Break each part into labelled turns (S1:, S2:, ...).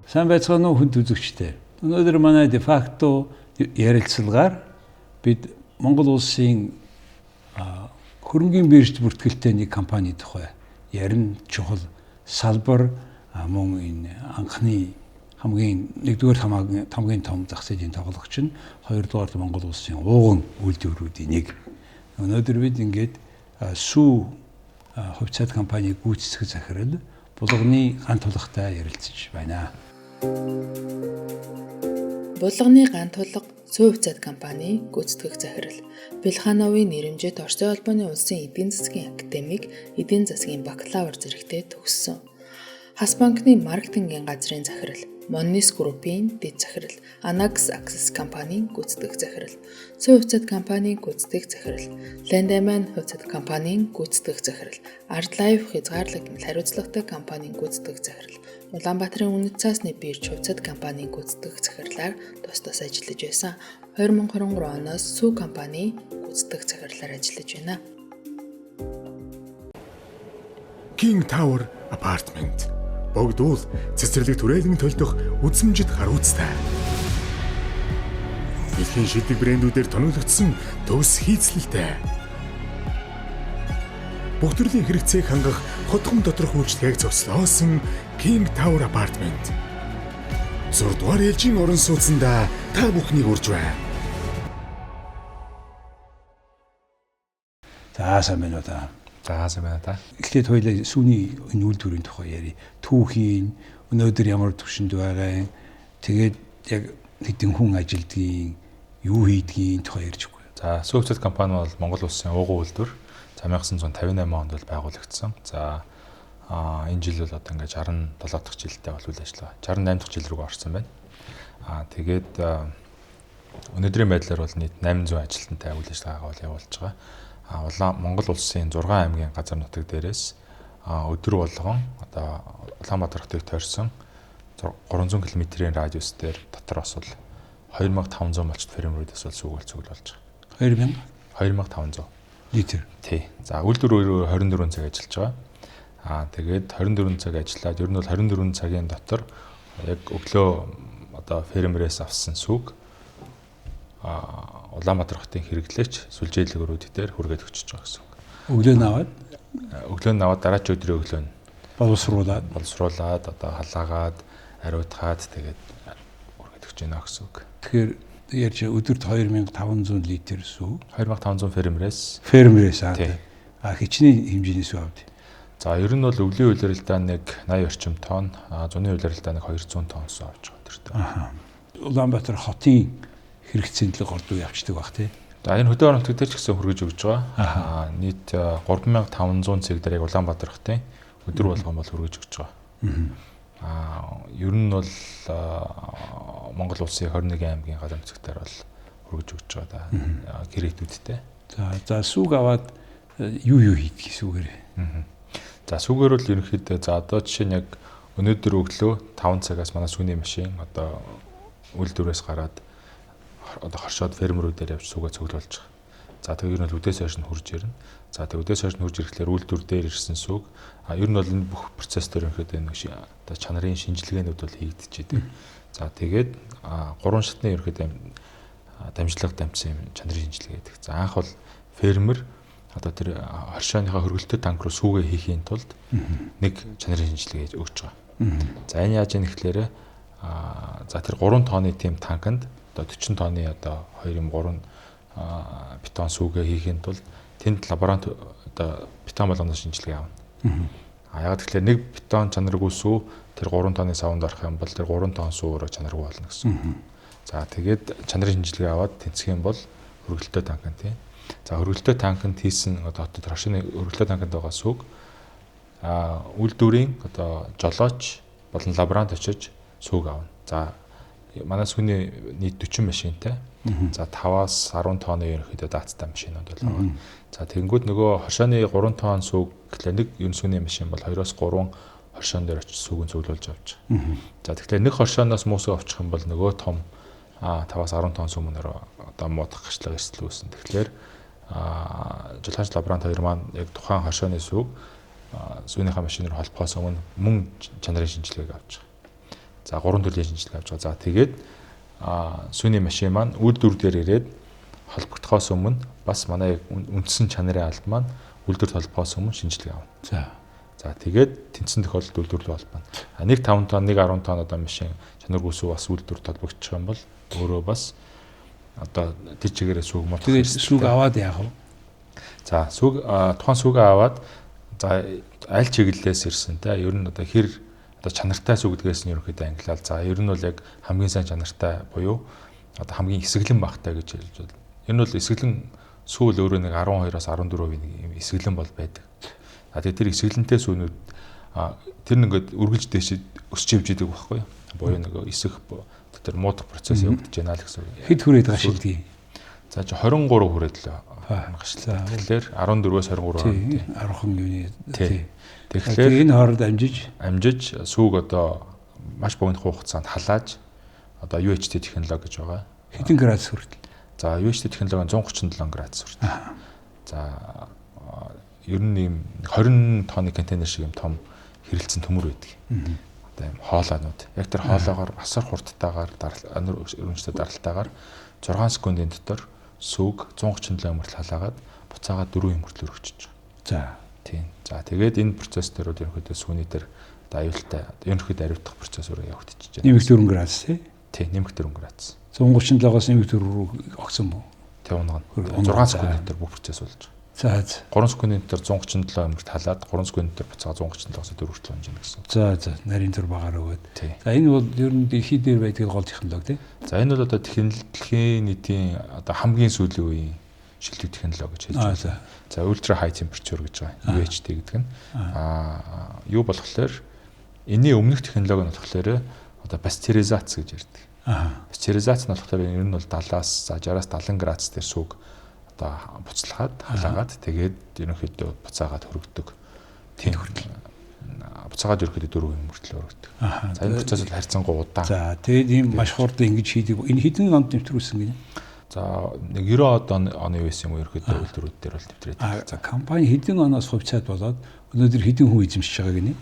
S1: Сайн байцгаана уу хүнд үзэгчдээ. Өнөөдөр манай дефакто ярилцлагаар бид Монгол улсын хөрөнгийн биржид бүртгэлтэй нэг компани тухай ярина. Чухал салбар мөн энэ анхны хамгийн нэгдүгээр хамгийн том зах зээлийн тоглогч нь, хоёрдугаар Монгол улсын ууган үйлдвэрүүдийн нэг. Өнөөдөр бид ингээд сүү хувьцаат компаниг гүйцэтгэх захирал Булганы ган тулгатай ярилцж байна.
S2: Булганы ган тулга сүү хувьцаат компани гүйцэтгэх захирал. Билхановын нэрэмжит Оросын холбооны улсын эдийн засгийн академик, эдийн засгийн бакалавр зэрэгтэй төгссөн. Хас банкны маркетингийн газрын захирал, Моннис группийн дэд захирал, Anax Access компанийн гүйцэтгэх захирал, Сүү хувьцаат компанийн гүйцэтгэх захирал, Landman хувьцаат компанийн гүйцэтгэх захирал, Ardlife хязгаарлагдмал хариуцлагатай компанийн гүйцэтгэх захирал, Улаанбаатарын үнэт цаасны бирж хувьцаат компанийн гүйцэтгэх захирлаар тус тус ажиллаж байсан. 2023 оноос Сүү компани гүйцэтгэх захирлаар ажиллаж байна.
S3: King Tower Apartment богдуул цэцэрлэг түрээлэн төлдөх үзмжит хариуцтай. Дэлхийн шилдэг брэндүүдээр тоноглогдсон төгс хийцлэлтэй. Бүх төрлийн хэрэгцээг хангах хотхон доторх үйлчилгээг зохицлоосон King Tower Apartment. 6 дугаар ээлжийн орон сууцнда та бүхнийг урьж байна.
S1: За сайн байна уу та?
S4: За сайн байна та.
S1: Эхлээд хоёлаа сүүний энэ үйлдвэрийн тухай ярив. Түүхийн өнөөдөр ямар түвшинд байгаа юм. Тэгээд яг хэдэн хүн ажилдгийн, юу хийдгийн тухай ярьж өгье.
S4: За сүү хувьцаат компани бол Монгол улсын ууган үйлдвэр. За 1958 онд бол байгуулагдсан. За энэ жил бол одоо ингээд 67 дахь жилдээ бол үйл ажиллагаа. 68 дахь жил рүү орсон байна. Тэгээд өнөөдрийн байдлаар бол нийт 800 ажилтнтай үйл ажиллагаагаа бол явуулж байгаа. Улаан Монгол улсын 6 аймгийн газар нутаг дээрээс өдөр болгон одоо Улаанбаатар хотыг тойрсон 300 км-ийн радиус дээр дотор бас бол 2500 малчт фермерүүдээс бол сүүгэл цуглуулж байгаа.
S1: 2500
S4: 2500
S1: литр.
S4: Тий. За үйлдвэр өөрөө 24 цаг ажиллаж байгаа. Тэгээд 24 цаг ажиллаад ер нь бол 24 цагийн дотор яг өглөө одоо фермерээс авсан сүг Улаанбаатар хотын хэрэглээч сүлжээлгэрүүд дээр хүргээд өчөж байгаа гэсэн үг.
S1: Өглөө нь аваад
S4: Өглөө нь аваад дараач өдрийн өглөө нь
S1: боловсруулад
S4: одоо халаагаад ариутгаад тэгээд хүргээд өгч байна гэсэн үг.
S1: Тэгэхээр ярьж өдөрт 2500 литр сүү
S4: 2500 фермерээс
S1: хичнээн хэмжээний сүү авд.
S4: За ер нь бол өвлийн улиралдаа нэг 80 орчим тонн, зуны улиралдаа нэг 200 тонн сүү авч байгаа өдөртөө.
S1: Улаанбаатар хотын хэрэгцээнд л гордуу явцдаг бах тий.
S4: За энэ хөдөө орон нутаг дээр ч гэсэн хүргэж өгч байгаа. Нийт 3500 цэг дээр яг Улаанбаатар хотын өдөр болгон бол хүргэж өгч байгаа. Ер нь бол Монгол улсын 21 аймгийн газар нутагтаар бол хүргэж өгч байгаа да. Кредитүүдтэй.
S1: За сүүг аваад юу хийдэг сүүгээр?
S4: За сүүгээр бол ерөнхийдөө за одоо жишээ нь яг өнөөдөр өглөө 5 цагаас манай сүүний машин одоо үйлдвэрээс гараад одоо хоршоод фермерүүдээр явж сүгэ цуглуулж байгаа. За тэгээ ер нь бол үдээс хойш нь хурж ирнэ. За тэгээ үдээс хойш нь хурж ирэхлээр үйлдвэр дээр ирсэн сүг ер нь бол энэ бүх процесс дээр ерөнхийдөө энэ одоо чанарын шинжилгээнүүд бол хийгдэж идэг. За тэгээд гурван шатны ерөнхийдөө дамжлага дамжсан юм чанарын шинжилгээ гэдэг. За анх бол фермер одоо тэр хоршооныхоо хөргөлтөд танк руу сүгэ хийхийн тулд нэг чанарын шинжилгээ өгч байгаа. За энэ яаж ийм гэхлээр за тэр 3 тонны тийм танканд одоо 40 тонны одоо 2 юм 3 бетон сүгэ хийхийн тулд тэнд лаборант одоо бетон болгоно шинжилгээ авна. Яг тэгэхээр нэг бетон чанаргүй сүү тэр 3 тонны савнд орох юм бол тэр 3 тонн сүү өөрөө чанаргүй болно гэсэн. За тэгээд чанарын шинжилгээ аваад тэнцэх юм бол хөргөлтөө танканд тийм. За хөргөлтөө танканд хийсэн одоо тэр хошины хөргөлтөө танканд байгаа сүг үйлдвэрийн одоо жолооч болон лаборант очиж сүг авна. За манай сүний нийт 40 машинтай. За 5-аас 10 тонны ерөнхийдөө даацтай машинууд бол байгаа. За тэгэнгүүт нөгөө хоршооны 3 тонн сүг гэхлээр нэг ер нь сүний машин бол 2-оос 3 хоршоон дээр очиж сүгэн цуглуулж авч байгаа. За тэгэхээр нэг хоршооноос муу сүг авчих юм бол нөгөө том 5-аас 10 тонн сүм өнөр одоо муудах гэрчлэг эрсдэл үүснэ. Тэгэхээр жолооч лаборант хоёр маань яг тухайн хоршооны сүг сүүнийхээ машинаар холбохоос өмнө мөн чанарын шинжилгээг авч байгаа. За 3 төрлийн шинжилгээ авч байгаа. За тэгээд сүүний машин маань үйлдвэр дээр ирээд холбогдохоос өмнө бас манай үндсэн чанарын алба маань үйлдвэрт холбохоос өмнө шинжилгээ авна. За тэгээд тэнцсэн тохиолдолд үйлдвэр рүү холбоно. 1.5 тонн, 1.10 тонн одоо машин чанаргүй сүү бас үйлдвэрт холбогдчих юм бол өөрөө бас одоо тэр чигээрээ сүүг модох.
S1: Тэгээд сүүг аваад яах вэ?
S4: За сүүг тухайн сүүгээ аваад за аль чиглэлээс ирсэн те ер нь одоо хэр одоо чанартай сүү гэдгээс нь ерөнхийдөө ангилал. За ер нь бол яг хамгийн сайн чанартай буюу одоо хамгийн эсэглэн багтай гэж хэлж байна. Ер нь бол эсэглэн сүү л өөрөө нэг 12-оос 14% нэг юм эсэглэн бол байдаг. А тэгээд тэр эсэглэнтэй сүүнүүд тэр нэгээд үргэлж дээш өсч явж идэг байхгүй юу? Буюу нэг эсэх тэр муудах процесс явагдаж байна л гэсэн үг.
S1: Хэд хүрээд гашилдгийг?
S4: За чи 23 хүрээд л гашлаа. Тэгэхээр 14-өөс 23.
S1: 10хан юуны.
S4: Тий. Тэгэхээр
S1: энэ хооронд амжиж
S4: сүүг одоо маш богино хугацаанд халааж одоо UHT технологи гэж байгаа.
S1: Хэдэн градус хүртэл?
S4: За UHT технологи 137 градус хүртэл. За ер нь ийм 20 тонны контейнер шиг юм том хэрэлцэн төмөр байдаг. Одоо ийм хоолойнууд. Яг тэр хоолоогоор асар хурдтайгаар өрнөжтэй даралтайгаар 6 секундын дотор сүүг 137 хүртэл халаагаад буцаагаад 4 юм хүртэл өргөчөж байгаа.
S1: За.
S4: Тийм. За тэгээд энэ процесс дээр бол ерөнхийдөө сүүний дээр одоо аюултай ерөнхийдөө аривдах процесс өөрөө явагдчихэж байна.
S1: Нэмэх 4 градус тий?
S4: Тий, нэмэх 4 градус.
S1: 137-оос нэмэх 4 рүү огцсон мөн.
S4: Тэг унгана. 6 секундын дотор бүх процесс болж байгаа.
S1: За.
S4: 3 секундын дотор 137 өмөрт халаад 3 секундын дотор буцаага 137-оос 4 хүртэл унжина гэсэн.
S1: За. Нарийн төр багаар өгөөд. За энэ бол ер нь дэлхий дээр байдаг гол технологи тий.
S4: За энэ бол одоо дэлхийн нийтийн одоо хамгийн сүүлийн үеийн шилдэг технологи гэж хэлж байна. За ultra high temperature гэж байгаа. UHT гэдэг нь. Юу болохоор энэний өмнөх технологи нь болохоор одоо пастеризац гэж ярьдаг. Пастеризац нь болохоор ер нь бол 70-аас за 60-аас 70 градус дээр сүүг одоо буцалгаад халаагаад тэгээд ерөнхийдөө буцаагаад хөргөдөг. Тийм хүртэл буцаагаад ерөнхийдөө 4 юм хүртэл хөргөдөг. За энэ процесс бол харьцангуй удаан.
S1: За тэгээд ийм маш хурд ингэж хийдэг. Энэ хэдэн онд нэвтрүүлсэн гинэ?
S4: За нэг 90 оны үеэс юм ерөнхийдөө үйлдвэрүүд дээр бол нэвтрээд.
S1: За компани хэдэн оноос хувьцаат болоод өнөөдөр хэдэн хүн эзэмшиж байгааг гинэ?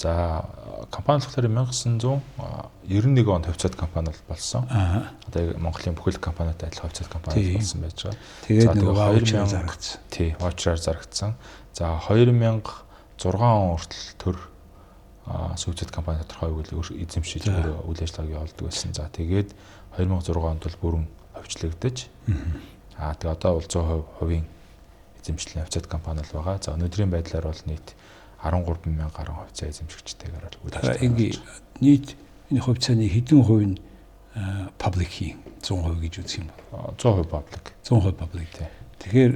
S4: За компани болохоор 1991 онд хувьцаат компани болсон. Одоо яг Монголын бүхэл компаниутай адилхан хувьцаат компани болсон байж байгаа.
S1: Тэгээд нөгөө ваучраар зарагдсан.
S4: Тий, ваучраар зарагдсан. За 2006 он хүртэл төр хувьцаат компани тодорхой үйл эзэмшиж өөрөө үйл ажиллагааг явуулдаг байсан. За тэгээд 2006 онд бол бүрэн хувьчлагдаж. Тэгээ одоо бол 100% хувийн эзэмшлийн хувьцаат компани л байгаа. За өнөөдрийн байдлаар бол нийт 13 мянган гаруй хувьцаа эзэмшигчтэйгээр бол үйл ажиллагаа.
S1: Ингээ нийт энэ хувьцааны хэдэн хувь нь public хийн 100% гэж үзэх юм бол
S4: 100% public.
S1: 100% public. Тэгэхээр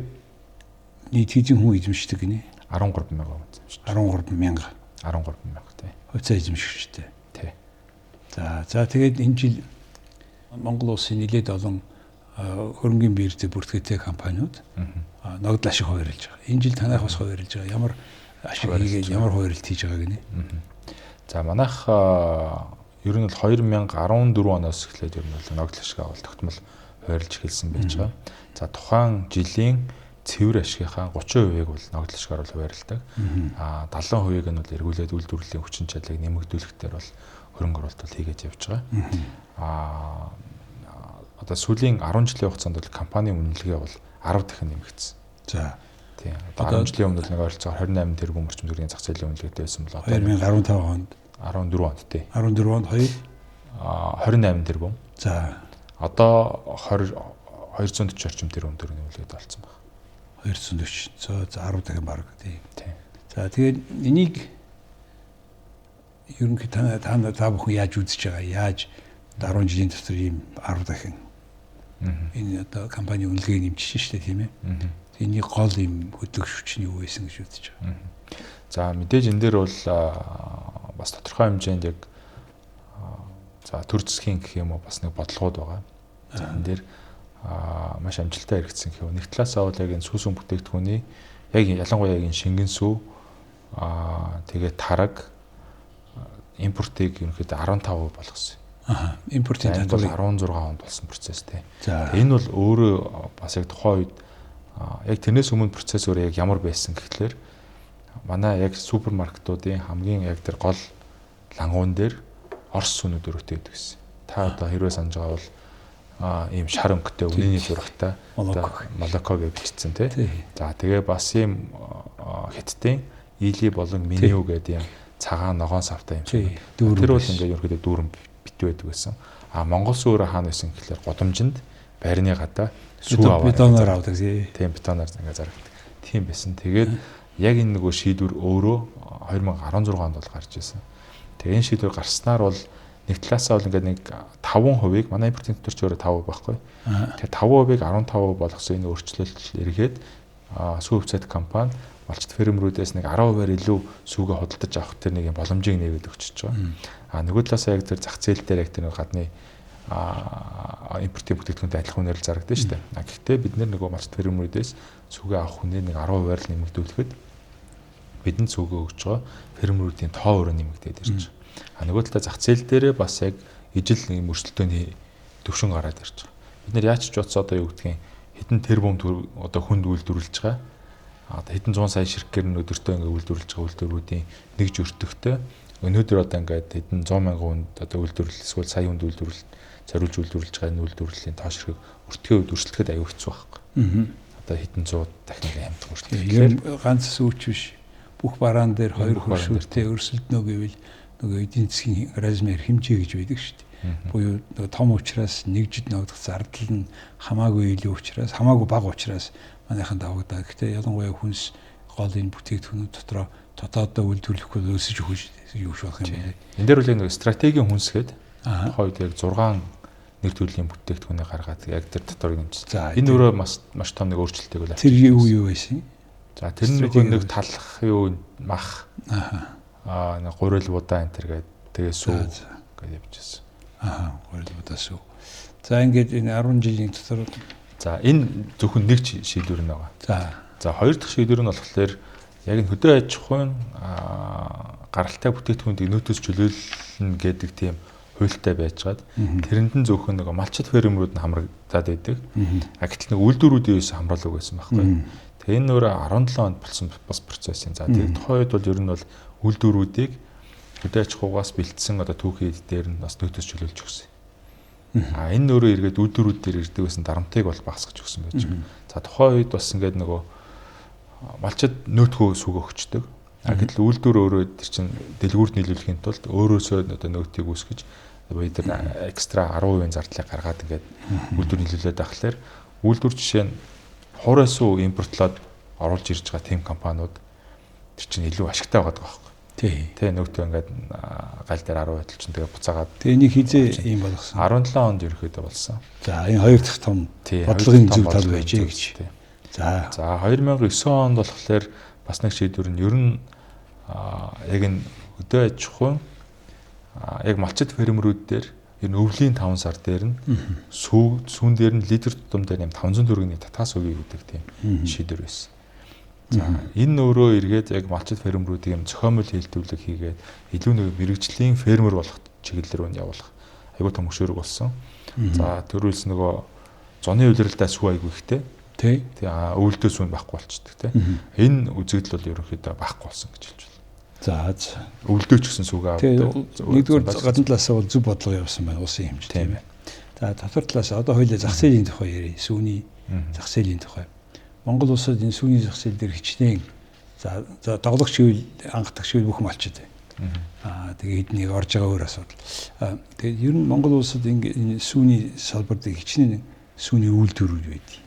S1: нийт хэдэн хүн эзэмшдэг гинэ?
S4: 13 мянган хүн эзэмшдэг.
S1: 13 мянга.
S4: 13 мянга тий.
S1: Хувьцаа эзэмшигчтэй.
S4: Тий.
S1: За тэгээд энэ жил Монгол улсын нэлээд олон хөрөнгөний биржид бүртгээтэй компаниуд ногдол ашиг хуваарлж байгаа. Энэ жил танайх бас хуваарлж байгаа. Ямар ашиг хийгээд ямар хуваарлт хийж байгааг гинэ?
S4: За манайх ер нь бол 2014 оноос эхлээд ер нь бол ногдол ашиг авал тогтмол хуваарлж эхэлсэн байж байгаа. За тухайн жилийн цэвэр ашигынхаа 30%-ийг бол ногдол ашигаар бол хуваарлдаг. 70%-ийг нь бол эргүүлээд үйлдвэрлэлийн хүчин чадлыг нэмэгдүүлэхдээ бол хөрөнгө оруулалт бол хийгээд явж байгаа. Одоо сүүлийн 10 жилийн хугацаанд бол компанийн үнэлгээ бол 10 дахин нэмэгдсэн.
S1: За
S4: тийм. Одоо 10 жилийн өмнө нэг ойролцоогоор 28 тэрбум орчим төгрөгийн зах зээлийн үнэлгээтэй байсан бол одоо
S1: 2015 онд
S4: 14 онд тий.
S1: 14 онд 2
S4: 28 тэрбум.
S1: За
S4: одоо 20 240 орчим тэрбум төгрөгийн үнэлгээтэй болсон байна.
S1: 240. За 10 дахин бараг тий.
S4: Тий.
S1: За тэгээд энийг ерөнхийдөө та бүхэн яаж үзэж байгаа? Яаж 10 жилийн дотор ийм 10 дахин энэ одоо компани үнэлгээг нэмчихсэн шүү дээ, тийм ээ. Энэний гол юм хөдлөх хүч нь юу байсан гэж үзэж байгаа.
S4: За мэдээж энэ дээр бол бас тодорхой хэмжээнд яг за төр засгийн гэх юм уу бас нэг бодлогууд байгаа. За энэ дээр маш амжилттай хэрэгжсэн гэх юм. Нэг талаасаа бол яг энэ сүүсэн бүтээгдэхүүний яг ялангуяа яг энэ шингэн сүү тэгээд тараг импортыг ерөнхийдөө 15% болгосон.
S1: Импортын
S4: татвар 16 онд болсон процесс тий.
S1: За
S4: энэ бол өөрөө бас яг тухайн үед яг тэрнээс өмнө процесс өөрөө яг ямар байсан гэхлээр манай яг супермаркетуудын хамгийн яг тэр гол лангуун дээр Орос сүүнүүд өрөөтэй байдаг гэсэн. Та одоо хэрвээ санаж байгаа бол ийм шар өнгөтэй үнэний зурагтай молоко гэж бичсэн тий. За тэгээ бас ийм Хятадын Или болон Миню гэдэг ийм цагаан ногоон савтай юм шиг. Тэр бол ингээд ерөнхийдөө дүүрэн битүү байдаг байсан. А Монгол сүү өөрөө хаана байсан гэхлээр гудамжинд байрны гадаа
S1: сүү аваад бетоноор авдаг тий.
S4: Тийм, бетоноор ингээд зарагдаг. Тийм байсан. Тэгээд яг энэ нөгөө шийдвэр өөрөө 2016 онд бол гарч ирсэн. Тэгээ энэ шийдвэр гарснаар бол нэг талаасаа бол ингээд нэг 5%-ийг манай импортын төлөв ч өөрөө 5% байхгүй. Тэгээ 5%-ийг 15% болгосон энэ өөрчлөлт эргээд сүү хувьцаат компани малчит фермерүүдээс нэг 10%-аар илүү сүүгээ худалдаж авах тэр нэг юм боломжийг нээгээд өгчөж байгаа. А нөгөө талаасаа яг тэр зах зээл дээр яг тэр нэг гадны импортын бүтээгдэхүүнтэй адилхан үнээр л зарагдана шүү дээ. А гэхдээ бид нөгөө малчит фермерүүдээс сүүгээ авах үнээр нэг 10%-аар л нэмэгдүүлэхэд бидэнд сүүгээ өгч байгаа фермерүүдийн тоо өөрөө нэмэгдээд ирж байгаа. А нөгөө талаа зах зээл дээрээ бас яг ижил нэг өрсөлдөөний төвшин гараад ирж байгаа. Бид нэр яаж ч бодсоо одоо юу гэдгийг хэдэн тэрбум одоо хүнд үйлдвэрлэж байгаа. Одоо хэдэн 100 сая ширхгээр нь өдөртөө ингээ үйлдвэрлэж байгаа үйлдвэрүүдийн нэг жөртөгтэй өнөөдөр одоо ингээд хэдэн 100 мянган хүнд одоо үйлдвэрлэл эсвэл сая хүнд үйлдвэрлэл зориулж үйлдвэрлэж байгаа энэ үйлдвэрлэлийн тоо ширхэг өртгөө үед өрсөлдөхэд аюу хэцүү байхгүй. Одоо хэдэн 100 дахин ингээ хямдхан өрсөлдөх.
S1: Тэгэхээр ганц сүүч биш. Бүх бараан дээр хоёр хөршүүртэй өрсөлдөнө гэвэл нөгөө эдийн засгийн размер хэмжээ гэж байдаг шүү дээ. Буюу нөгөө том учраас нэгжид ногдох зардал нь хамаагүй илүү учраас, хамаагүй бага учраас манайхан давагдаа. Гэхдээ ялангуяа хүнс гол энэ бүтээгдэхүүнүүд дотроо дотооддоо үйлдвэрлэхгүй өсөж өгөх юу болох юм бэ?
S4: Энэ дээр үл нэг стратегийн хүнс гээд тухайн үед яг 6 нэг төрлийн бүтээгдэхүүнийг гаргаад яг тэр доторыг нэмсэн. Энэ өөрөө маш маш том нэг өөрчлөлтийг үл
S1: авчирсан. Тэр юу юу байсан?
S4: За тэр нөгөө нэг талах юу мах. Нэг гурил будаа энэ төр гээд тэгээ сүү гээд явчихсан.
S1: Гурил будаа сүү. За ингээд энэ 10 жилийн дотор
S4: за энэ зөвхөн нэг шийдвэр нь байгаа. За хоёр дахь шийдвэр нь болохоор яг энэ хөдөө аж ахуйн гаралтай бүтээгдэхүүнд нөөтөөс чөлөөлнө гэдэг тийм хуультай байжгаад тэрэнд нь зөвхөн нэг малчит фермерүүд нь хамрагдаад байдаг. А гэтэл нэг үйлдвэрүүдийн ерөөсөө хамраалгүй байсан байхгүй. Тэгээ энэ өөрөө 17 онд болсон бас процесс юм. За тэгээ тухайн үед бол ер нь бол үйлдвэрүүдийг хөдөө аж ахуйгаас бэлдсэн одоо түүхий эд дээр нь бас нөөтөөс чөлөөлж өгсөн. А энэ өөрөө эргээд үйлдвэрүүд дээр ирдэг байсан дарамтыг бол багасгаж өгсөн байж байгаа. За тухайн үед бас ингээд нөгөө малчид нөөтгөө сүг өгчдөг. А гэтэл үйлдвэр өөрөө тэр чинь дэлгүүрт нийлүүлэхийн тулд өөрөөсөө одоо нөөтийг үүсгэж бид нар экстра 10% зардлыг гаргаад ингээд үйлдвэр нийлүүлээд байхлаар үйлдвэр жишээ нь хуурай сүү импортлоод оруулж ирж байгаа тийм компаниуд тэр чинь илүү ашигтай байгаа байхгүй.
S1: Тий.
S4: Тэ нөөтөө ингээд гал дээр 10% чинь тэгээ буцаагаад.
S1: Тэгээ энийг хизээ ийм болгосон.
S4: 17 онд ерөөхдөө болсон.
S1: За энэ хоёр дахь том бодлогын зөв тал байжээ гэж.
S4: За. За 2009 онд болохоор бас нэг шийдвэр нь ер нь яг энэ хөдөө аж ахуйн яг малчит фермерүүд дээр ер нь өвлийн 5 сар дээр нь сүү сүүн дээр нь литр тутам дээр юм 500 төгрөгийн татаас өгье гэдэг тийм шийдвэр байсан. За энэ өөрөө эргээд яг малчит фермерүүдийг юм зохиомол үйлдвэрлэл хийгээд илүү нэг мэрэгжлийн фермер болох чиглэл рүү нь явуулах айгуу том хөшөөрөг болсон. За төрүүлс нөгөө зуны улиралдаа сүү айгуу ихтэй.
S1: Тий.
S4: Тэгээ өвөлдөө сүүн байхгүй болчдөг тий. Энэ үзэгдэл бол ерөнхийдөө байхгүй болсон гэж хэлж байна.
S1: За.
S4: Өвөлдөө ч гэсэн сүгэ
S1: авдаг. Нэгдүгээр гадна талаасаа бол зөв бодлого явсан байна улсын хэмжээ тийм ээ. За дотор талаас одоо хоёлаа зах зээлийн тухай ярив. Сүүний зах зээлийн тухай. Монгол улсад энэ сүүний зах зээл дээр хичнээн за тоглогч гэвэл анхдагч гэвэл бүх малчид байна. Тэгээ эднийг орж байгаа өөр асуудал. Тэгээ ер нь Монгол улсад энэ сүүний салбар дээр хичнээн сүүний үйлдвэрүүд байдаг.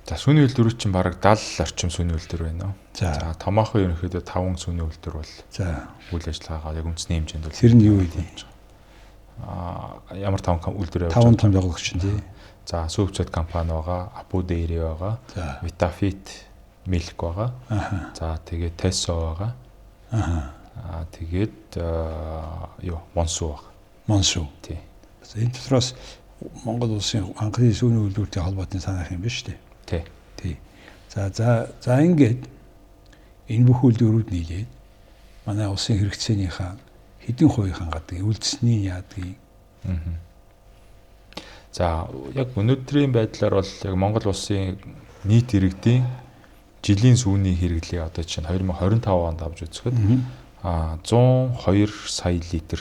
S4: За сүүний үйлдвэрүүд чинь бараг 70 орчим сүүний үйлдвэр байна. За томоохон ерөнхийдөө 5 сүүний үйлдвэр бол
S1: за
S4: үйл ажиллагаагаа яг үндэсний хэмжээнд бол
S1: тэр нь юу вэ?
S4: Ямар 5 үйлдвэр
S1: явж байгаа? 5 том тоглогч нь тий.
S4: За сүү хувьцаат компани байгаа, Apu Dairy байгаа, Vitafit Milk байгаа. За тэгээд Teso байгаа. Тэгээд юу Monsu байгаа.
S1: Monsu.
S4: Тий.
S1: Энэ дотроос Монгол улсын анхны сүүний үйлдвэртэй холбоотой санаах юм биш үү?
S4: Тий.
S1: Тий. За за за ингээд энэ бүх үйлдвэрүүд нийлээд манай улсын хэрэгцээнийхаа хэдэн хувийг хангадаг, үлдсэний яадгийг.
S4: За яг өнөөдрийн байдлаар бол яг Монгол улсын нийт иргэдийн жилийн сүүний хэрэглээ одоо чинь 2025 онд авч үзэхэд 102 сая литр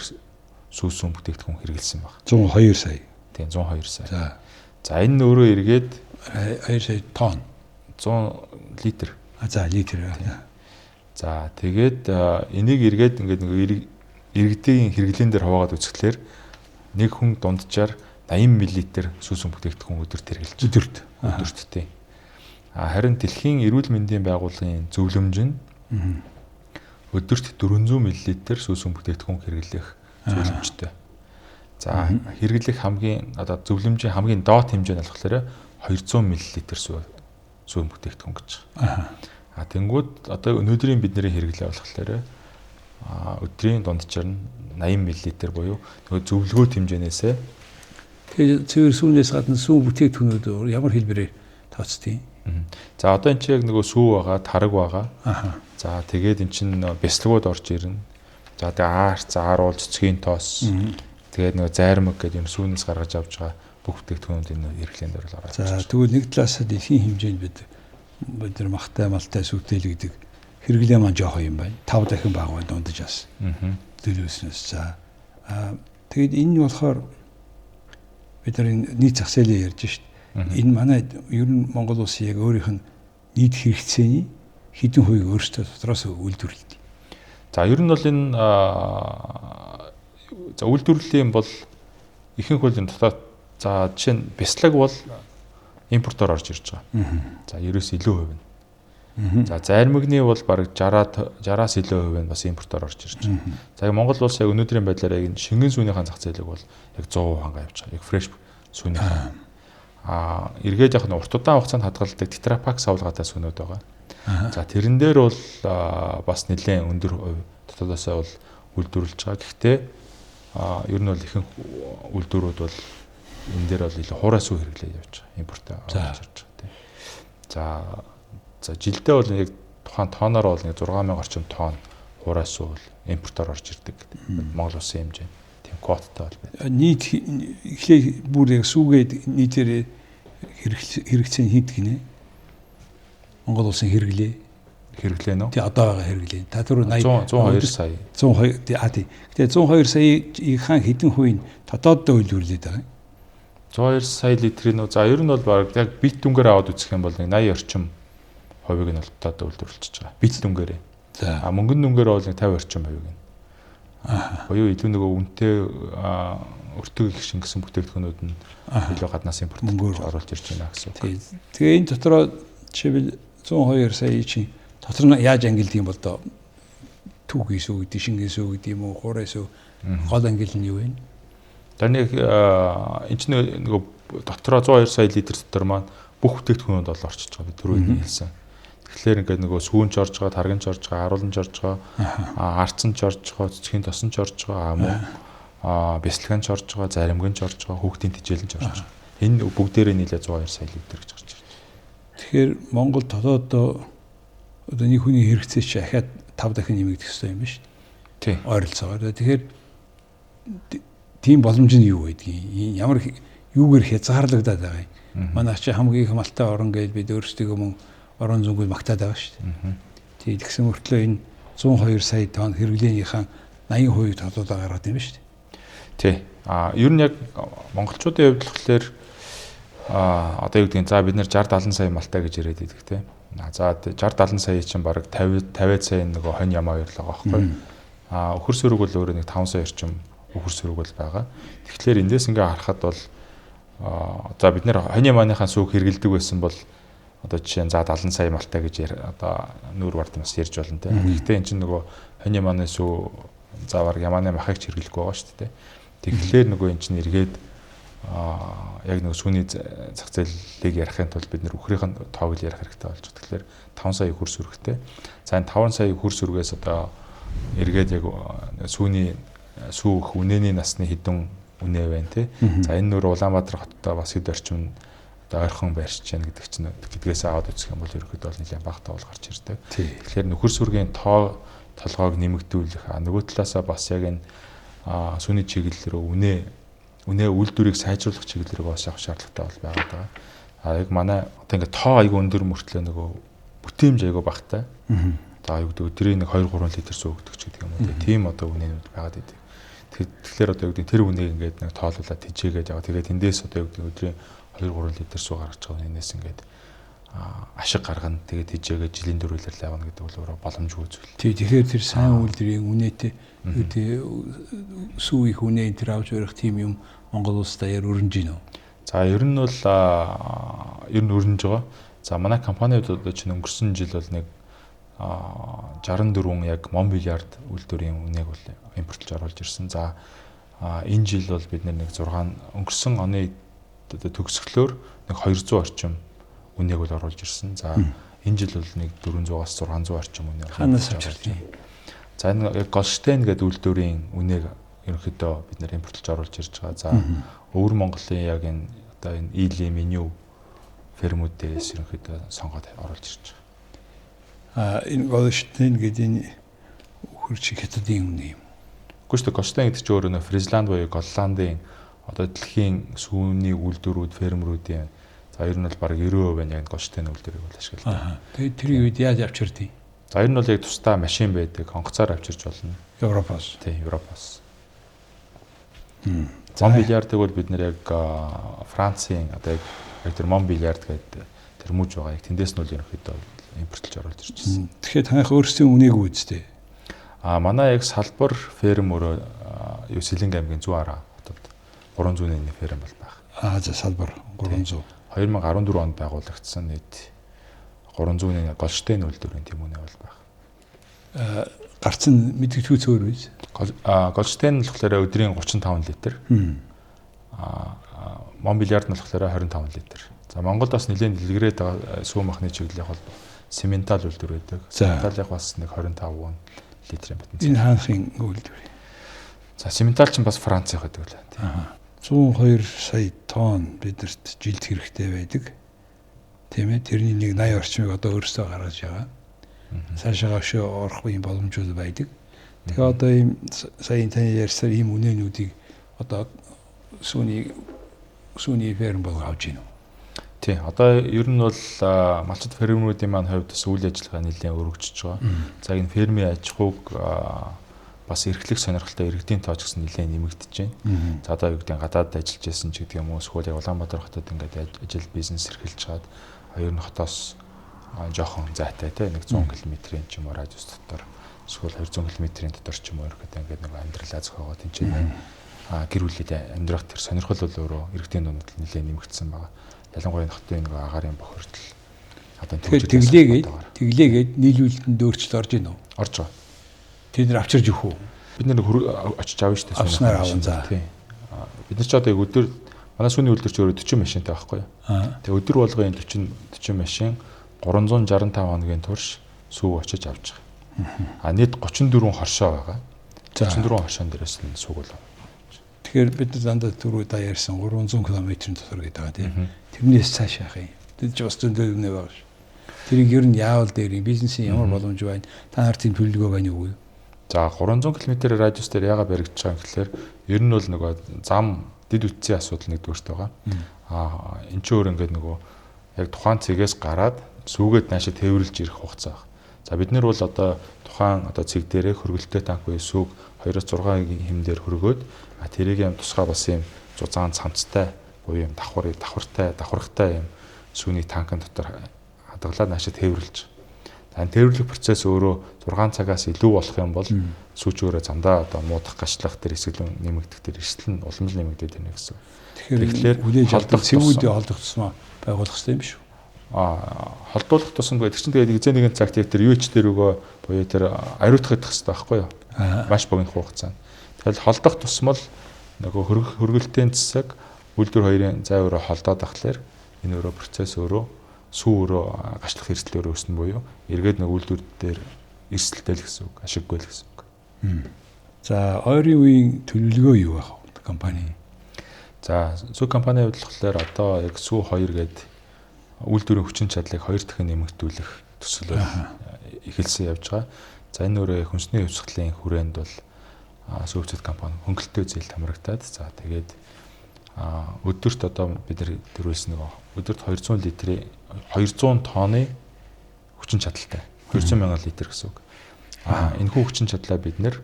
S4: сүү бүтээгдэхүүн хэрэглэсэн баг.
S1: 102 сая.
S4: Тийм, 102 сая. За энэ нь өөрөө эргээд
S1: 2 сая тонн.
S4: 100 литр.
S1: За литр.
S4: За тэгээд энийг эргээд ингээд нэг иргэдийн хэрэглээн дээр хуваагаад үзэхлээр нэг хүн дунджаар 80 мл сүүсэн бүтээгдэхүүн өдөрт хэрэглэж.
S1: Өдөрт.
S4: Өдөрт тийм. Харин дэлхийн эрүүл мэндийн байгууллагын зөвлөмж нь өдөрт 400 мл сүүсэн бүтээгдэхүүн хэрэглэх зөвлөмжтэй. За хэрэглэх хамгийн одоо зөвлөмжийн хамгийн доод хэмжээ нь болохоор 200 мл сүүн бүтээгдэхүүн гэж байгаа. Тэнгүүд одоо өнөөдрийн бидний хэрэглээ болохоор өдрийн дунджаар нь 80 мл буюу нөгөө зөвлөгөө хэмжээнээсээ.
S1: Тэгэхээр цэвэр сүүнээс гадна сүүн бүтээгдэхүүнүүд ямар хэлбэрээр тооцдгийг?
S4: За одоо энэ чинь яг нөгөө сүү байгаа, тараг байгаа. За тэгээд эн чинь бясалгууд орж ирнэ. За тэгээ аарц, ааруул, цэцгийн тоос. Тэгээд нөгөө зайрмаг гэдэг юм сүүнээс гаргаж авч байгаа бүх бүтээгдэхүүнүүд энэ хэрэглээнд дээр л ороод.
S1: За тэгвэл нэг талаас дэлхийн хэмжээнд бид нар махтай малтай сүүтэл гэдэг хэрэглээ маань жоохон юм байна. 5 дахин бага байна дунджаас. Төлөвлөснөөс. За тэгээд энэ нь болохоор бид нар энэ нийт зах зээлээ ярьж шít. Энэ манай ер нь Монгол улсын яг өөрийнх нь нийт хэрэгцээний хэдэн хувийг өөрсдөө дотроос үйлдвэрлэдэг.
S4: За ер нь бол энэ за үйлдвэрлэлийн бол ихэнх бол энэ дотоод за жишээ нь бяцлаг бол импортоор орж ирж байгаа. За 90-өөс илүү хувь нь. За зайрмагны бол бараг 60-аас илүү хувь нь бас импортоор орж ирж байгаа. За Монгол улс яг өнөөдрийн байдлаар яг энэ шингэн сүүнийхэн зах зээлийг бол яг 100% хангаа явж байгаа. Яг фреш сүүнийхэн. Эргээд яг нь урт удаан хугацаанд хадгалдаг тетрапак савлгаатай сүүнүүд байгаа. За тэрэн дээр бол бас нэлээд өндөр хувь дотоодоосоо бол үйлдвэрлэж байгаа. Гэхдээ ер нь бол ихэнх үйлдвэрүүд бол энэ дээр бол илүү хуурай сүү хэрэглээ явж байгаа. Импортоо орж ирж байгаа тийм. За жилдээ бол яг тухайн тоноор бол нэг 6000 орчим тонн хуурай сүү бол импортоор орж ирдэг гэдэг. Монгол улсын хэмжээ тийм квоттой бол байна.
S1: Нийт эхлээ бүр яг сүүгээд нийтээр хэрэгцээ нь хэд гинэ? Монгол улсын хэрэглээ.
S4: Хэрэглээ нөө?
S1: Тий одоо байгаа хэрэглээ. Та түрүү 80
S4: 102 сая.
S1: 102 тий. Гэтэ 102 саяын хэдэн хувийг дотооддоо үйлдвэрлээд байгаа юм?
S4: 102 сая литрийн нөө. За ер нь бол баг яг бит дүнгээр аваад үзэх юм бол нэг 80 орчим хувийг нь бол дотооддоо үйлдвэрлэж байгаа. Бит дүнгээрээ.
S1: За.
S4: Мөнгөн дүнгээр бол нэг 50 орчим хувийг нь. Буюу илүү нөгөө үнэтэй өртөг их шингэсэн бүтээгдэхүүнүүд нь илүү гаднаас импорт оруулж ирж байна гэсэн үг.
S1: Тэгээ энэ дотроо жишээлбэл 102 сая чинь дотор нь яаж ангилдаг юм бол доо түүхий сүү гэдэг, шингэн сүү гэдэг юм уу, хуурай сүү гол ангил нь юу вэ?
S4: За нэг энэ чинь нөгөө дотроо 102 сая литр дотор маань бүх бүтээгдэхүүнүүд бол орчиж байгаа би түрүү хэлсэн. Тэгэхээр ингээд нөгөө сүүнч орж байгаа, тарганч орж байгаа, харууланч орж байгаа, арцанч орж байгаа, цэцгийн тосон ч орж байгаа, мөн бясалганч орж байгаа, заримганч орж байгаа, хүүхдийн тижээлэнч орж байгаа. Энэ бүгдээрээ нийлээ 102 сая литр гэж гарч ирж байна.
S1: Тэгэхээр Монгол дотооддоо одоо нэг хүний хэрэгцээ чи ахаад 5 дахин нэмэгдэх ёстой юм байна шүү дээ.
S4: Тийм.
S1: Ойролцоогоор. Тэгэхээр тийм боломж нь юу байдгийг, ямар юугаар хязгаарлагдаад байгаа юм. Манай чи хамгийн их малтай орон гэж бид өөрсдийгөө мөн орон зөнгөд магтаад байгаа шүү дээ. Тийм тэгсэн мөртлөө энэ 102 сая тонн хэрэглээнийхээ 80% толгойдоо гаргаад юм байна шүү дээ.
S4: Тий. Ер нь яг монголчуудын хувьд болохоор одоо юу гэдгийг за бид нэр 60 70 сая малтай гэж яриад байдаг тий. За 60 70 сая чинь бараг 50 50 сая нөгөө хонь ямаа хоёр л байгаа байхгүй. Өхөр сөрөг бол өөрөө нэг 5 сая орчим өхөр сөрөг бол байгаа. Тэгэхээр эндээс ингээ харахад бол за бид нэр хонь ямааныхаа сүүг хэрэгэлдэг байсан бол одоо жишээ нь за 70 сая малтай гэж одоо нүүр бардамс ярьж болно те. Гэхдээ эн чинь нөгөө хонь ямааны сүү за бараг ямааны махыг ч хэрэглэхгүй байгаа шүү дээ. Тэгэхээр нөгөө эн чинь эргээд яг нөгөө сүүний зах зээлийг ярихын тулд бид нэр үхрийнх нь тоог л ярих хэрэгтэй болж байгаа. Тэгэхээр 5 сая хөрс өргөтэй. За энэ 5 сая хөрс өргөөс одоо эргээд яг сүүний сүүх үнэний насны хэдэн үнэ байна те. За энэ нөр Улаанбаатар хоттой бас хэд орчим одоо ойрхон байршиж яана гэдэг чинь гэдгээс аваад үзэх юм бол ерөнхийдөө бол нэлээд бага тоо бол гарч ирдэг. Тэгэхээр нөхөр сүргийн тоо толгойг нэмэгдүүлэх, нөгөө талаасаа бас яг энэ сүүний чиглэл рүү үнэ үйлдвэрийг сайжруулах чиглэл рүү бас явах шаардлагатай бол байгаад байгаа. Яг манай одоо ингээд тоо айгүй өндөр мөртлөө нөгөө бүтээмж айгүй багатай. За юу гэдэг өдрийн нэг 2 3 литр сүү өгдөг ч гэдэг юм уу. Тийм одоо үнэнүүд байгаад идэг. Тэгэхээр одоо юу гэдэг тэр үнийг ингээд нэг тоолуулаад тижээгээд яваа. Тэгээд тэндээс одоо юу гэдэг өдрийн 2-3 литр сүү гаргаж байгаа үнээс ингээд ашиг гаргана. Тэгээд тижээгээд жилийн дөрвөлөр л явна гэдэг бол өөрөө боломжгүй зүйл.
S1: Тий, тэгэхээр тэр сайн үйлдвэрийн үнэтэй сүү их үнэ энэ төр авч барих тийм юм Монгол улс даяар өрнөж гинөө.
S4: За ер нь бол ер нь өрнөж байгаа. За манай компани хувьд одоо чинь өнгөрсөн жил бол нэг 64 яг Монбельярд үйлдвэрийн үнээг бол импортлж оруулж ирсэн. За энэ жил бол бид нэг 6 өнгөрсөн оны одоо төгсгөлөөр нэг 200 орчим үнээг бол оруулж ирсэн. За энэ жил бол нэг 400-аас 600 орчим үнэ
S1: ханаас авчирсан.
S4: За энэ яг Голштейн гэдэг үйлдвэрийн үнээг ерөнхийдөө бид нэр импортлж оруулж ирж байгаа. За өвөр Монголын яг энэ одоо энэ Или меню фермүүдээс ерөнхийдөө сонгоод оруулж ирж
S1: байгаа. Энэ Голштейн гэдэг энэ хөрч хятадын үнэ юм.
S4: Үгүй шүү дээ. Голштейн гэдэг чинь өөрөө нөө Фризланд буюу Голландын одоо дэлхийн сүүний үйлдвэрүүд, фермерүүдийн за ер нь бол бараг 90% нь яг Голштейн үйлдвэрийг бол ашигладаг.
S1: Тэгээд тэрийг үед яаж авчирдیں؟
S4: За ер нь бол яг тусдаа машин байдаг, онгоцоор авчирч болно.
S1: Европоос.
S4: Тийм, Европоос. Монбельярдыг бол бид нэр яг Францын одоо яг тэр Монбельярд гэдэг тэр мужи байгаа. Яг тэндээс нь бол ерөнхийдөө импортлж оруулж ирж байсан.
S1: Тэгэхээр таных өөрсдийн үнээг үздэй.
S4: А манай яг салбар ферм өөрөө юу Сэлэнг аймгийн зүүн араа хотод 301 ферм бол байх.
S1: Аа за салбар 300.
S4: 2014 онд байгуулагдсан нийт 301 Голштейн үйлдвэрийн тийм үнэ бол байх.
S1: Гарцсан мэдгэдэггүй цөөр биз?
S4: Голштейн нь болохоор өдрийн 35 литр. Монбельярд нь болохоор 25 литр. За Монголд бас нэлээд дэлгэрээд байгаа сүү махны чиглэлийнх бол сементал үйлдвэр байдаг. Сементалынх бас нэг 25 литрийн потенциал.
S1: Энэ хаанхын үйлдвэр.
S4: За сементал чинь бас Францынх байдаг лээ. Тийм.
S1: 102 сая тонн бидэрт жилд хэрэгтэй байдаг. Тийм ээ. Тэрний нэг 80 орчмыг одоо өөрсдөө гаргаж байгаа. Цаашаа өшөө орох юм боломжууд байдаг. Тэгэхээр одоо ийм сая таны ярьсаар ийм үнээнүүдийг одоо сүүний ферм болго авч гинөө.
S4: Тий. Одоо ер нь бол малчид фермерүүдийн маань хувьд бас үйл ажиллагаа нэлээд өргөжж байгаа. За энэ фермийн аж ахуйг бас эрхлэх сонирхолтой иргэдийн тооч гэсэн нэлээд нэмэгдэж байна. За одоо юу гэдэг гадаад ажиллаж байсан ч гэдэг юм уу эсвэл яг Улаанбаатар хотод ингээд ажил бизнес эрхэлж чаад ер нь хотоос жоохон зайтай те нэг 100 км-ийн ч юм уу радиус дотор эсвэл 200 км-ийн дотор ч юм уу ерөөхдөө ингээд нэг амьдралаа зохиогоо тэнцэнэ гэр бүлээд амьдрах тэр сонирхол бол өөрөө иргэдийн дунд нэлээд нэмэгдсэн байгаа. Ялангуяа хотын нэг агаарын бохирдол
S1: одоо тэглээгээд нийлүүлэлтэнд өөрчлөлт орж ийн үү?
S4: Орж байгаа.
S1: Тэд нар авчирж өгөх үү?
S4: Бид нар очиж авна шүү дээ.
S1: Авснаар аван за.
S4: Тийм. Бид нар ч одоо яг өдөр манай сүүний үйлдвэр чи өөрөө 40 машинтай байхгүй юу? Тэгээ өдөр болгон энэ 40 машин 365 хоногийн турш сүүг очиж авч байгаа. А нийт 34 хоршоо байгаа. 34 хоршоон дээрээс нь сүүг бол.
S1: Тэгэхээр бид дандаа түрүү да ярьсан 300 км-ийн дотор гэдэг байгаа тийм. Тэрнээс цааш яах юм? Тэр ч бас зөндөө юм байгаа шүү. Тэрийг ер нь яавал дээр бизнесийн ямар боломж байна? Та нар тийм төлөвлөгөө байна уу?
S4: За 300 км радиус дээр яагаад баригдаж байгаа юм гэхээр ер нь бол нөгөө зам дэд үтсийн асуудал нэгдүгээрт байгаа. Аа эн чинь өөр ингээд нөгөө яг тухайн цэгээс гараад сүүгээд наашаа тээвэрлж ирэх хугацаа байна. За бид нар бол одоо тухайн одоо цэг дээрээ хөргөлттэй танк буюу сүүг 2-6 хэм дээр хөргөөд тэрийг юм тусгай бас юм зузаан цамцтай буюу юм давхартай юм сүүний танкын дотор хадгалаад наашаа тээвэрлж. За тээвэрлэх процесс өөрөө 6 цагаас илүү болох юм бол сүүч өөрөө замдаа одоо муудах гачлах тэр хэсэглэн нэмэгдэх тэр эрсдэл нь улам л нэмэгдээд ирнэ гэсэн.
S1: Тэгэхээр хүлээж авдаг цэвүүдээ холдох тусмаа байгуулах хэрэгтэй юм шүү.
S4: Холдуулах тусам гэдэг чинь тэгээд эзэн нэгэн цагт яг тэр UH дээр өгөө буюу тэр ариутгах хэрэгтэй байхгүй юу? Маш богино хугацаанд. Тэгэл холдох тусмал нөгөө хөргөлтийн засаг үйлдвэр хоёрын зай өөрөө холдоод ахлаар энэ өөрөө процесс өөрөө сүү өөрөө гачлах эрсдэл өөрөө өснө буюу эргээд нэг үйлдвэр дээр эрсдэлтэй л гэсэн үг, ашиггүй л гэсэн үг.
S1: За ойрын үеийн төлөвлөгөө юу байх вэ компани?
S4: За сүү компани хувьд болохоор одоо яг сүү 2 гээд үйлдвэрийн хүчин чадлыг 2 дахин нэмэгдүүлэх төсөл эхэлсэн явж байгаа. За энэ өөрөө хүнсний хувьсгалын хүрээнд бол сүү хувьцат компани хөнгөлөлтөө зээл хамрагдаад за тэгээд өдөрт одоо бид нар төрүүлсэн нэг өдөрт 200 литрийн 200 тонны хүчин чадалтай 200 мянган литр гэсэн үг. Энэхүү хүчин чадлаа бид нэр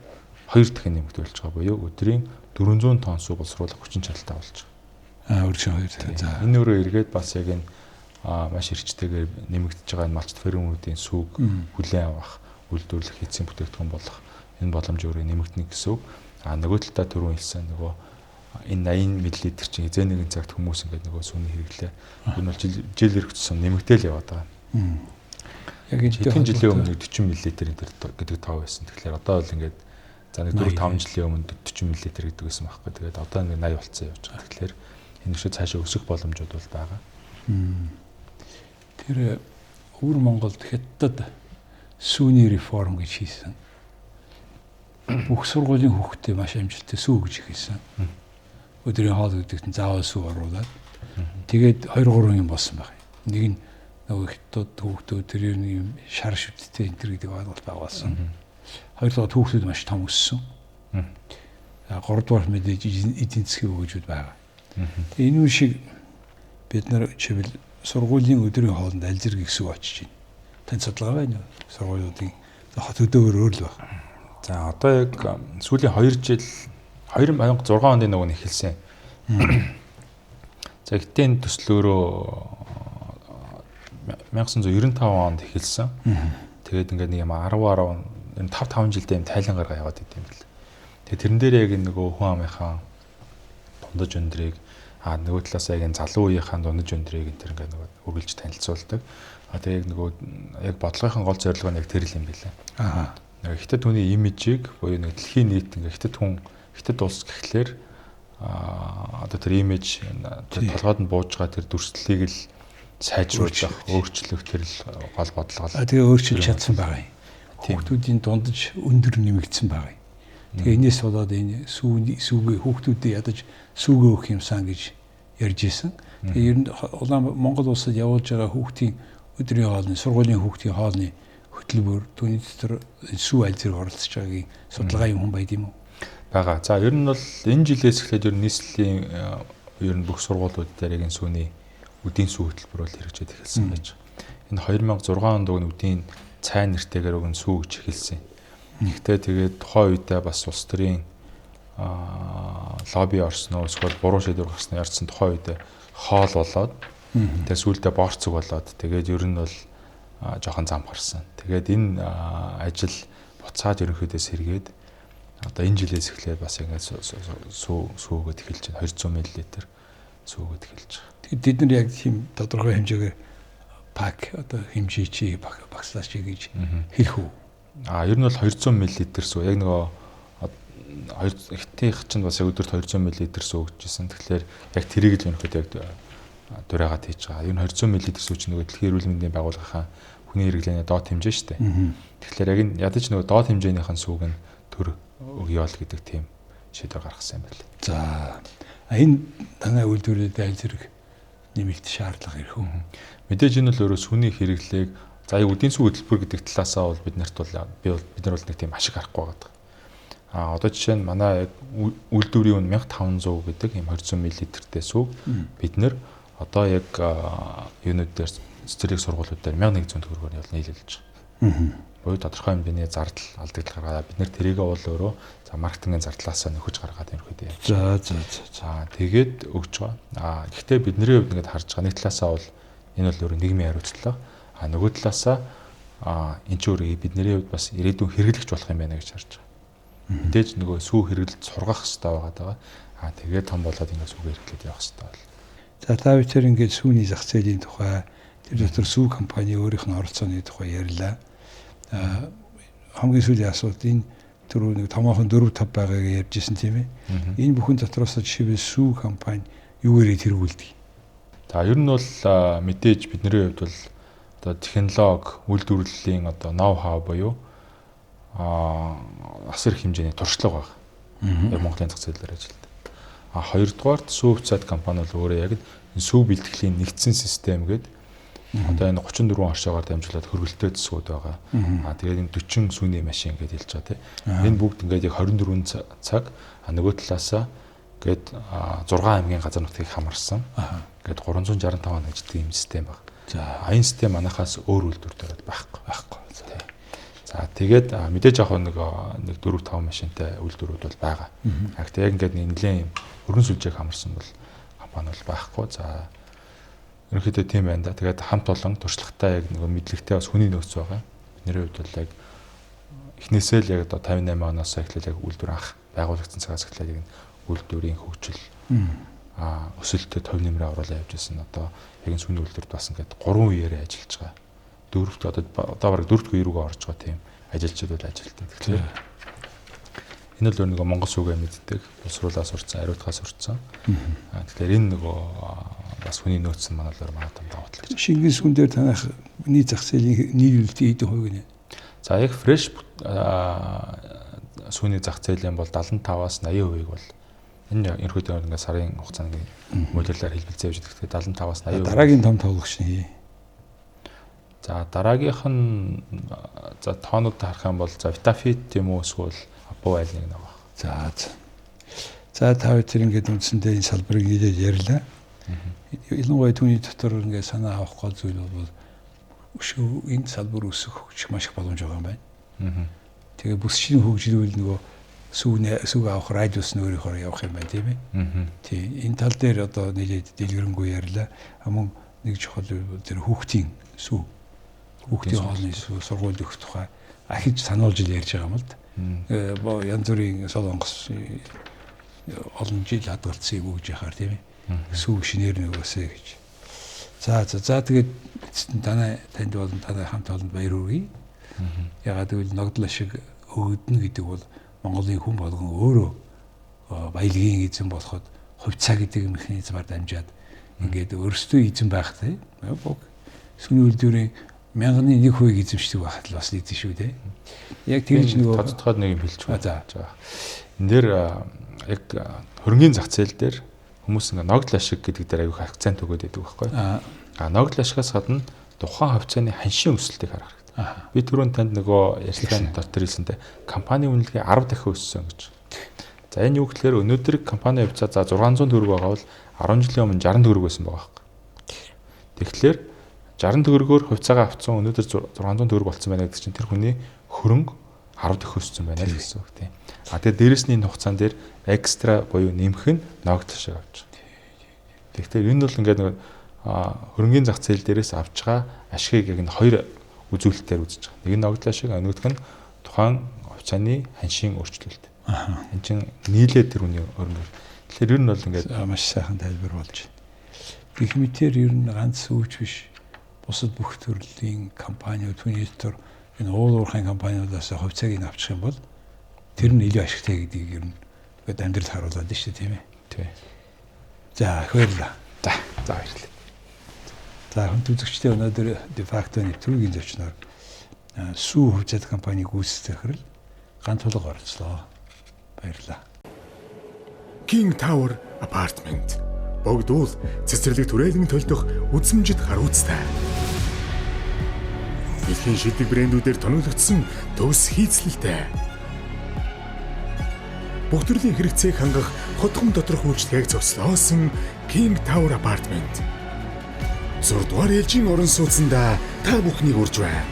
S4: 2 дахин нэмэгдүүлж байгаа буюу өдрийн 400 тонн сүү боловсруулах хүчин чадалтай болж
S1: байгаа. Өдрийн 2 дахин. За.
S4: Энэ өөрөө эргээд бас яг энэ маш эрчтэйгээр нэмэгдэж байгаа энэ малчт фермерүүдийн сүүг хүлээн авах, үйлдвэрлэх, эцсийн бүтээгдэхүүн болох энэ боломж өөрөө нэмэгдэнэ гэсэн үг. А нөгөө талдаа түрүүн хэлсэн нөгөө энэ 80 мл чинь хэзээ нэгэн цагт хүмүүс ингээд нөгөө сүүний хэрэглээ. Энэ бол жил ирэх тусам нэмэгдээл яваад байгаа.
S1: Яг энэ
S4: хэдэн жилийн өмнө 40 мл энэ төр гэдэг тоо байсан. Тэгэхээр одоо бол ингээд за нэг 4 5 жилийн өмнө 40 мл гэдэг байсан байхгүй. Тэгээд одоо нэг 80 болцсон явж байгаа. Тэгэхээр энэ шиг цаашаа өсөх боломжууд бол байгаа.
S1: Тэр өвөр Монголд Хятад сүүний реформ гэж хийсэн. Бүх сургуулийн хүүхдээ маш амжилттай сүү гэж хэлсэн. Өдрийн хоол гэдэгт нь заавал сүү оруулаад тэгээд 2 3 юм болсон байх. Нэг нь нөгөө Хятад хүүхдүүд тэр юм шар шүттэй энэ төр гэдэг ойлголт байгуулсан. Хоёрдугаар хүүхдүүд маш том өссөн. Гуравдугаар мэдээж эдийн засгийн өгөөжүүд байгаа. Тэгээ энэ үе шиг бид нар жишээлбэл сургуулийн өдрийн хоолнд аль зэрэг их сүү очиж байна. Танд судалгаа байна уу? Сургуулиудын хот өдөөгөр өөр л байна.
S4: За одоо яг сүүлийн 2 жил 2006 онд нөгөө нь эхэлсэн. За гэтээ энэ төслөөрөө 1995 онд эхэлсэн. Тэгээд ингээд нэг юм 10 10 5 5 жилдээ юм тайлан гаргаа яваад идэм бэл. Тэгээд тэрэн дээр яг нөгөө хүн амынхаа дундаж өндрийг нөгөө талаас яг энэ залуу үеийнхаа дундаж өндрийг энэ төр ингээд нөгөө үргэлж танилцуулдаг. Тэгээд яг нөгөө яг бодлогын гол зорилго нь яг тэр л юм билээ.
S1: Аа.
S4: Нөгөө хятад хүний имижийг буюу нэг дэлхийн нийт ингээд хятад хүн хятад улс гэхлээр одоо тэр имиж толгойд нь бууж байгаа тэр дүрслэлийг л сайжруулах, өөрчлөх тэр л гол бодлого.
S1: Тэгээ өөрчилж чадсан байгаа юм. Хүүхдүүдийн дундаж өндөр нэмэгдсэн байгаа юм. Тэгээ энэс болоод энэ сүүгээ хүүхдүүдэд ядаж сүүгээ өгөх юмсан гэж ярьж исэн. Тэгээ ер нь улаан Монгол улсад явуулж байгаа хүүхдийн өдрийн хоолны, сургуулийн хүүхдийн хоолны хөтөлбөр түүний дотор сүү аль зэрэг оролцож байгаагийн судалгаа юм хүн байд юм уу?
S4: Байгаа. За ер нь бол энэ жилээс эхлээд ер нь нийслэлийн ер нь бүх сургуулиуд дээр яг энэ сүүний үдийн сүү хөтөлбөр бол хэрэгжээд эхэлсэн байж байгаа. Энэ 2006 онд уг нь үдийн цай нэртэйгээр уг нь сүү гэж эхэлсэн. Гэхдээ тэгээд тухайн үедээ бас улс төрийн лобби орсон уу эсвэл буруу шийдвэр гаргасан ярьсан тухайн үедээ хоол болоод тэгээд сүүлдээ борцог болоод тэгээд ер нь бол жоохон зам гарсан. Тэгээд энэ ажил буцаад ерөнхийдөө сэргээд одоо энэ жилээс эхлээд бас ингээд сүүгээд эхэлж байна. 200 мл сүүгээд эхэлж байгаа.
S1: Тэгээд бид нар яг тийм тодорхой хэмжээгээр пак одоо хэмжээ чи багслаач гэж хэлэх үү?
S4: Ер нь бол 200 мл сүү. Яг нөгөө хятадынх чинь бас яг өдөрт 200 мл сүү өгч ирсэн. Тэгэхээр яг тэрийг л ерөнхийдөө яг дурайгаад хийж байгаа. Ер нь 200 мл сүү чинь нөгөө дэлхийн эрүүл мэндийн байгууллагынхаа хүний хэрэглээний доод хэмжээ шүү дээ. Тэгэхээр яг энэ ядаж нөгөө доод хэмжээнийхэн сүүг нь төр өгье л гэдэг тийм шийдвэр гаргасан юм байна.
S1: За энэ танай үйлдвэрлэлд аль зэрэг нэмэлт шаардлага ирэх үү?
S4: Мэдээж энэ бол өөрөө сүүний хэрэглээг за яг үдийн сүү хөтөлбөр гэдэг талаасаа бол бид нарт бол бид нар бол нэг тийм ашиг харахгүй байгаа. Одоо жишээ нь манай яг үйлдвэрийн үн 1500 гэдэг ийм 200 мл-тэй сүү бид нэр одоо яг юунууд дээр цэцэрлэг сургуулиуд дээр 1100 төгрөгөөр нь нийлүүлж байгаа. Буюу тодорхой хэмжээний зардал алдагдал гаргаад бид нэр тэрийгээ бол өөрөө за маркетингийн зардлаасаа нөхөж гаргаад ерөнхийдөө явж.
S1: За.
S4: За тэгээд өгч байгаа. Гэхдээ бидний хувьд ингээд харж байгаа нэг талаасаа бол энэ бол өөрөө нийгмийн хариуцлага. Нөгөө талаасаа энэ ч өөрөө бидний хувьд бас ирээдүйн хэрэглэгч болох юм байна гэж харж байгаа. Мэдээж нөгөө сүү хэрэглэж сургах хэрэгтэй байгаа даа. Тэгээд том болоод ингээд сүүгээ хэрэглээд явах хэрэгтэй бол.
S1: За та бүхэн ингээд сүүний зах зээлийн тухай тэр дотор сүү компани өөрийнх нь оролцооны тухай ярьлаа. Хамгийн сүүлийн асуулт энэ түрүү нэг томоохон 4 5 байгааг ярьжсэн тийм ээ. Энэ бүхэн дотроос жишээлбэл сүү компани юугээрээ тэргүүлдэг?
S4: За ер нь бол мэдээж бидний хувьд бол одоо технологи, үйлдвэрлэлийн одоо ноу хау буюу асар их хэмжээний туршлага байна. Яг Монголын зах зээлээр ажилладаг. Хоёрдугаарт сүү хувьцаат компани бол өөрөө яг энэ сүү бэлтгэлийн нэгдсэн систем гэдэг одоо энэ 34 оршоогоор дамжуулаад хөргөлтөө зэсгүүд байгаа. Тэгээд энэ 40 сүүний машин гэдээ хэлж байгаа тийм. Энэ бүгд ингээд яг 24 цаг нөгөө талаасаа гээд 6 аймгийн газар нутгийг хамарсан. Ингээд 365 хоног ажилладаг юм систем байна.
S1: За
S4: энэ систем манайхаас өөр үйлдвэр дээр байхгүй.
S1: За.
S4: За тэгээд мэдээж яг нэг 4 5 машинтай үйлдвэрүүд бол байгаа. Яг тэг яг ингээд нэлээд юм өргөн сүлжээг хамарсан бол компани бол байхгүй. За ерөнхийдөө тийм байна да. Тэгээд хамт олон туршлагатай яг нөгөө мэдлэгтэй бас хүний нөөц байгаа. Бидний хувьд бол яг эхнээсээ л яг одоо 58 оноос эхлээл яг үйлдвэр анх байгуулагдсан цагаас эхлээд яг үйлдвэрийн хөгжил өсөлтөд хувь нэмрээ оруулаад явж байсан. Одоо яг энэ сүний үйлдвэрт бас ингээд 3 үеэрээ ажиллаж байгаа. Дөрөвт одоо бараг дөрөвт үе рүүгээ орж байгаа тийм ажилчид бол ажилтдаг. Тэгэхээр энэ бол нөгөө Монгол сүгээ мэддэг, боловсруулаа сурцсан, ариутгаа сурцсан. Тэгэхээр энэ нөгөө бас хүний нөөц нь манай л манай том давуу тал гэж.
S1: Шингэн сүн дээр танах нийт зах зээлийн нийлүүлэлтийн хэдэн хувь гинэ?
S4: За яг фреш сүний зах зээлийн бол 75-аас 80%-ийг бол энэ ерөнхийдөө ингээд сарын хугацаанд ингээд муулирлаар хэлбэлзээ явж байгаа. Тэгэхээр 75-аас 80%.
S1: Дараагийн том тоглогч нь.
S4: За дараагийнх нь за тоонууд харах юм бол за Vitafit юм уу эсвэл Apo аль нэг нэг баг.
S1: За. За та хоёр тэр ингээд үндсэндээ энэ салбарыг нийлээд ярьлаа. Ялангуяа түүний дотор ингээд санаа авах гол зүйл бол өшөө энэ салбар өсөх хөгжих маш их боломж байгаа юм байна. Тэгээ бүс шинэ хөгжлүүл нөгөө сүг авах радиус нь өөрийнхөө явах юм байна тийм ээ. Тийм энэ тал дээр одоо нийлээд дэлгэрэнгүй ярьлаа. Мөн нэг чухал тэр хүүхдийн сүү хүүхдийн хоолны сүү сургуульд өгөх тухай ахиж сануулж ил ярьж байгаа юм л да. Янз бүрийн солонгос олон жил хадгалсан юм өгж яхаар тийм ээ. Сүү шинээр нөгөөсэй гэж. За за тэгээд эцэст нь танд болон танай хамт олонд баяр хүргэе. Ягаад гэвэл ногдол ашиг өгдөнө гэдэг бол Монголын хүн болгон өөрөө баялагын эзэн болоход хувьцаа гэдэг механизмаар дамжаад ингээд өөрсдөө эзэн байх тийм. Сүний үйлдвэрийн 1000-ны 1% эзэмшдэг байхад л бас эзэн шүү дээ. Яг тэгж нөгөө
S4: тодтогоод нэг юм хэлчих
S1: За.
S4: Энэ дээр яг хөрөнгөний зах зээл дээр хүмүүс ингээ ногдол ашиг гэдэг дээр аягүй акцент өгөөд байдаг байхгүй. Ногдол ашигаас гадна тухайн хувьцааны ханшийн өсөлтийг харах хэрэгтэй. Би түрүүн танд нөгөө ярьцлагын дотор хэлсэнтэй компани үнэлгээ 10 дахин өссөн гэж. За энэ юу гэхээр өнөөдөр компани хувьцаа за 600 төгрөг байгаа бол 10 жилийн өмнө 60 төгрөг байсан байгаа байхгүй. Тэгэхээр 60 төгрөгөөр хувьцаагаа авцсан өнөөдөр 600 төгрөг болсон байна гэдэг чинь тэр хүний хөрөнгө 10 дахин өссөн байна л гэсэн үг тийм. А тэгээ дээрэс нь энэ хугацаан дээр экстра буюу нэмэх нь ногдол шиг авч байгаа. Тэгэхээр энэ бол ингээд нэг хөрөнгөний зах зээл дээрээс авч байгаа ашигыг яг энэ хоёр үзүүлэлтээр үзэж байгаа. Нэг нь ногдол ашиг, нөгөөх нь тухайн хувьцааны ханшийн өөрчлөлт. Энэ чинь нийлээд тэр хүний хөрөнгөөр. Тэгэхээр ер нь бол ингээд
S1: маш сайхан тайлбар болж байна. Гэх мэтэр ер нь ганц өвч биш. Бусад бүх төрлийн компаниуд түүний дотор энэ уул уурхайн компаниудаас хувьцааг нь авчих юм бол тэр нь илүү ашигтай гэдгийг ер нь ингээд амьдрал харуулад байна шүү дээ тийм ээ.
S4: Тий.
S1: За их баярлалаа.
S4: За баярлалаа.
S1: За хүндэт үзэгчдээ өнөөдөр дефакто нэвтрүүлгийн зочноор сүү хувьцаат компани гүйцэтгэх захирал Гантулга оролцлоо. Баярлалаа.
S3: King Tower Apartment. Богдуул цэцэрлэг түрээлэн төлдөх үзмжит харуцтай. Дэлхийн шилдэг брэндүүдээр тоноглогдсон төгс хийцлэлтэй. Бүх төрлийн хэрэгцээг хангах хотхон доторх үйлчлэгийг зөкслөөсөн King Tower Apartment. 6 дугаар ээлжийн орон сууцнда та бүхнийг урьж байна.